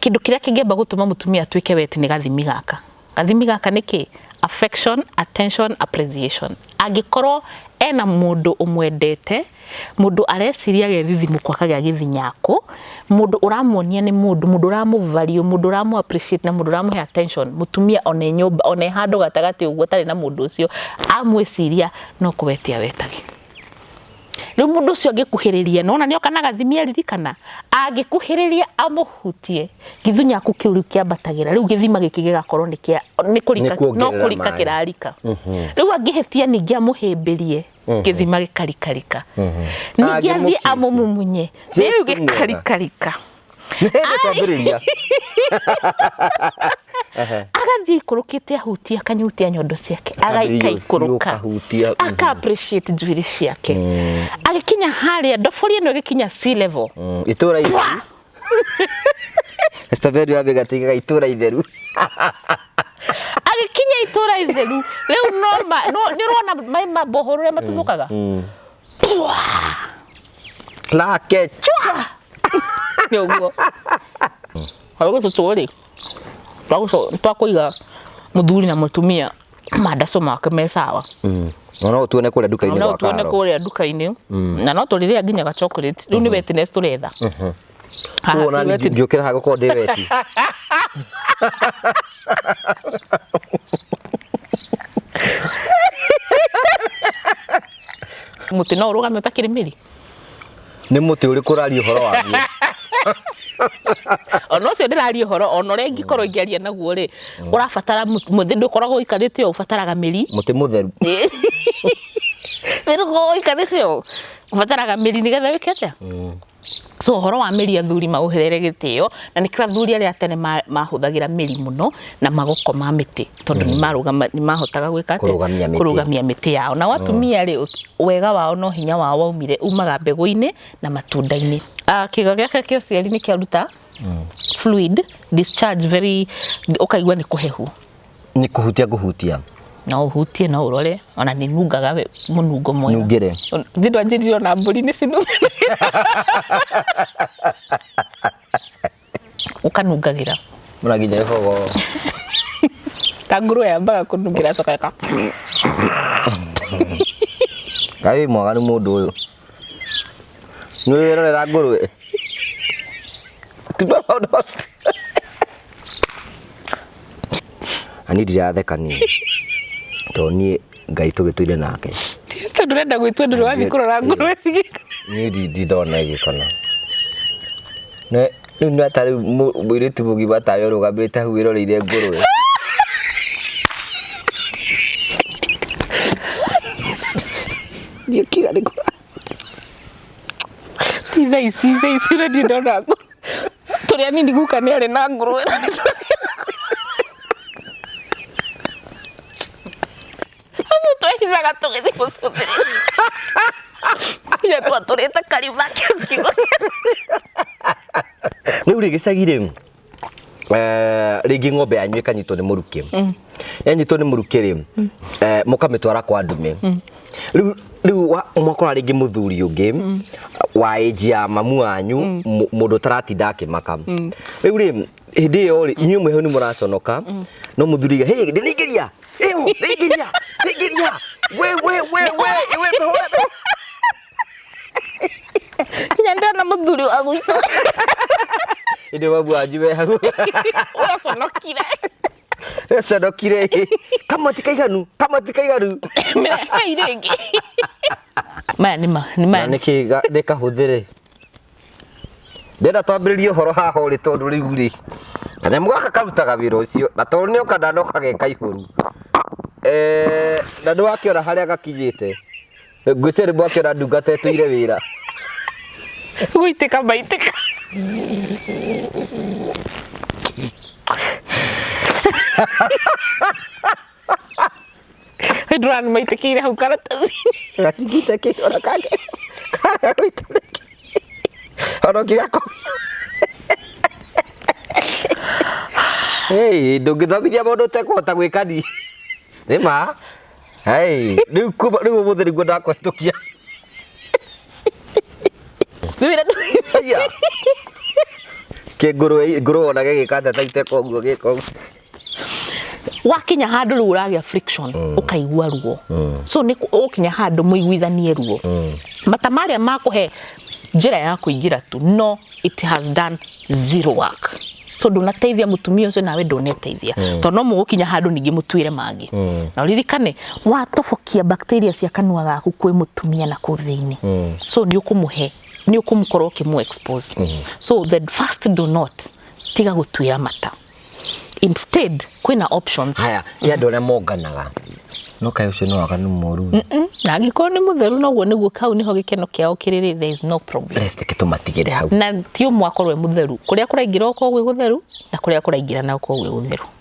Kĩndũ kĩrĩa kĩngĩamba gũtũma mũtumia atuĩke weti nĩ gathimi gaka. Gathimi gaka nĩ kĩ? Affection, attention, appreciation. Angĩkorwo ena mũndũ ũmwendete, mũndũ areciria agethithimũkwo akagĩa gĩthinyakũ, mũndũ ũramuonia nĩ mũndũ, mũndũ ũramũ value, mũndũ ũramũ appreciate na mũndũ ũramũhe attention, mũtumia ona e nyũmba, ona e handũ gatagatĩ ũguo atarĩ na mũndũ ũcio, amwĩciria no kũwetia awetagia. Rĩu mũndũ ũcio angĩkuhĩrĩria, nĩwona nĩoka na gathimi aririkana, angĩkuhĩrĩria amũhutie, gĩthunyaku kĩu rĩu kĩambatagĩra, rĩu gĩthima gĩkĩ gĩgakorwo nĩ kĩa, nĩ kũrika, Nĩ kuongerera no kũrika maĩ. kĩrarika. Rĩu angĩhĩtia ningĩ amũhĩmbĩrie, gĩthima gĩkarikarika. Ningĩ athiĩ Angĩmũkiss. amũmumunye, rĩu Jesu mwega. gĩkarikarika. Nĩ hĩndĩ twambĩrĩria. Agathiĩ aikũrũkĩte ahutie akanyutia nyondo ciake, Akambĩrĩria agaikaikũrũka, ũthiũ ũkahutia, aka appreciate njuĩrĩ ciake. Agĩkinya harĩa ndobori ĩno ĩgĩkinya sea level. Itũra itheru. Esther wa mĩgatĩ itũra itheru. Agĩkinya itũra itheru, rĩu no ma, no nĩ ũrona maĩ ma bohoro ũrĩa matuthũkaga? Lake chwa. Nĩ ũguo. Harĩ gũtũtũ rĩ, twakũiga mũthuri na mũtumia mandaco make me sawa. Na no tuone kũrĩa nduka-inĩ No gwa tuone Karo. kũrĩa nduka-inĩ. Na no tũrĩrĩa nginya ga chocolate. Rĩu nĩ wetness tũretha. Haha Kuona ti wetness. ngĩũkĩra haha gũkorwo ndĩ weti. Mũtĩ no ũrũgame ũtakĩrĩ mĩri? Nĩ mũtĩ ũrĩkũ ũraria ũhoro waguo? Ona ũcio ndĩraria ũhoro, ona ũrĩa ingĩkorwo ingĩaria naguo rĩ, ũrabatara mũtĩ ndũkoragwo ũikarĩte ũũ, ũbataraga mĩri. Mũtĩ mũtheru. Nĩ ũkoragwo ũikarĩte ũũ, ũbataraga mĩri nĩgetha wĩke atĩa? So ũhoro wa mĩri athuri maũherere gĩtĩo, na nĩkĩo athuri arĩa a tene mahũthagĩra mĩri mũno na magoko ma mĩtĩ, tondũ nĩ marũgama, nĩ mahotaga gwĩka atĩa? Kũrũgamia mĩtĩ. Kũrũgamia mĩtĩ yao. Nao atumia rĩ, wega wao na ũhinya wao waumire, umaga mbegũ-inĩ na matunda-inĩ. Ah, kĩga gĩake kĩa ũciari nĩ kĩaruta fluid discharge very, ũkaigua nĩ kũhehu. Nĩ kũhutia ngũhutia. No ũhutie, no ũrore, ona nĩ nungaga we mũnungo mwega. Nungĩre. Thĩ ndwanjĩrire ona mbũri nĩ cinungaga. Ũkanungagĩra. Mũra nginya gĩbogo. Ta ngũrũwe yambaga kũnungĩra acoka ĩka. Kaĩ wĩ mwaganu mũndũ ũyũ. Nĩ ũrerorera ngũrũwe. Tiga maũndũ maku. Na niĩ ndiratheka niĩ. Tondũ niĩ Ngai tũgĩtũire nake. Tondũ ũrenda gwĩtua ndũrĩ wathiĩ kũrora ngũrũwe cigĩka. Niĩ ndindona ĩgĩkona. Rĩu nĩ ta rĩu mũirĩtu mũgima tawe ũrũgamĩte hau wĩroreire ngũrũwe. Ndiũkiuga nĩ kũra. Ti thaa ici, thaa ici na ndirĩ ndona ngũrũwe. Tũrĩ anini guka nĩ arĩ na ngũrũwe. Amu twehithaga tũgĩthiĩ gũcũthĩrĩria. Nginya twatũrĩte karima kiugo. Rĩu rĩ gĩcagi rĩ rĩngĩ ng'ombe yanyu ĩkanyitwo nĩ mũrukĩ yanyitwo nĩ mũrukĩ rĩ mũkamĩtwara kwa ndume rĩu rĩu mwakora rĩngĩ mũthuri ũngĩ wa age ya mamu wanyu mũndũ ũtaratinda akĩmaka rĩu rĩ hĩndĩ ĩyo rĩ inyuĩ mwĩ hau nĩ mũraconoka no mũthuri auga hey ndĩraingĩria ĩyo ndĩraingĩria ndĩraingĩria we we we we we mĩhũre Nginya ndĩrona mũthuri wa gwitũ. Ĩndĩ mamu wanyu me hau. Ũraconokire. Ũraconokire. Kamwe ti kaiganu, kamwe ti kaiganu. Mĩrehei rĩngĩ. Maya nĩ ma, nĩ maya. Na nĩkĩ nĩ kahũthĩre. Ndĩrenda twambĩrĩrie ũhoro haha ũrĩ tondũ rĩu rĩ, kanyamũ gaka karutaga wĩra ũcio na tondũ nĩoka ndanoka ge kaihũru. Eh, na nĩwakĩona harĩa gakinyĩte. Ngwĩciria nĩ mwakĩona ndungata ĩtũire wĩra. Gũitĩka maitĩka. Ndũrona nĩ maitĩkĩire hau karatathi. Gatingĩita kĩ ona kangĩ. Kaga gũita nĩkĩ. Ona ũngĩgakomia. Hey, ndũngĩthomithia mũndũ ũtekũhota gwĩka ni. Nĩ ma. Hey, rĩu kuma rĩu ũmũthĩ nĩguo ndakũhetũkia. Wĩra Aya. Kĩ ngũrwe, ngũrwe ona gĩgĩka atĩa ta iteka ũguo gĩka ũguo? Wakinya handũ rĩu ũragĩa friction, ũkaigua ruo. So nĩ ũgũkinya handũ mũiguithanie ruo. Mata marĩa makũhe njĩra ya kũingĩra tu, no it has done zero work. So ndũnateithia mũtumia ũcio, nawe ndũneteithia, tondũ no mũgũkinya handũ ningĩ mũtuĩre mangĩ. Na ũririkane, watobokia bacteria cia kanua gaku kwĩ mũtumia na kũu thĩinĩ, so nĩ ũkũmũhe, nĩ ũkũmũkorwo ũkĩmũ expose. So the first, do not, tiga gũtuĩra mata. Instead kwĩna options. Haya, ya andũ arĩa monganaga, no kaĩ ũcio nĩ waganu mũru? Na angĩkorwo nĩ mũtheru, noguo nĩguo kau nĩho gĩkeno kĩao kĩrĩrĩ, there is no problem. Reke tũmatigĩre hau. Na ti ũmwe akorwo e mũtheru, kũrĩa kũraingĩra gũkorwo gwĩ gũtheru na kũrĩa kũraingĩra na gũkorwo gwĩ gũtheru.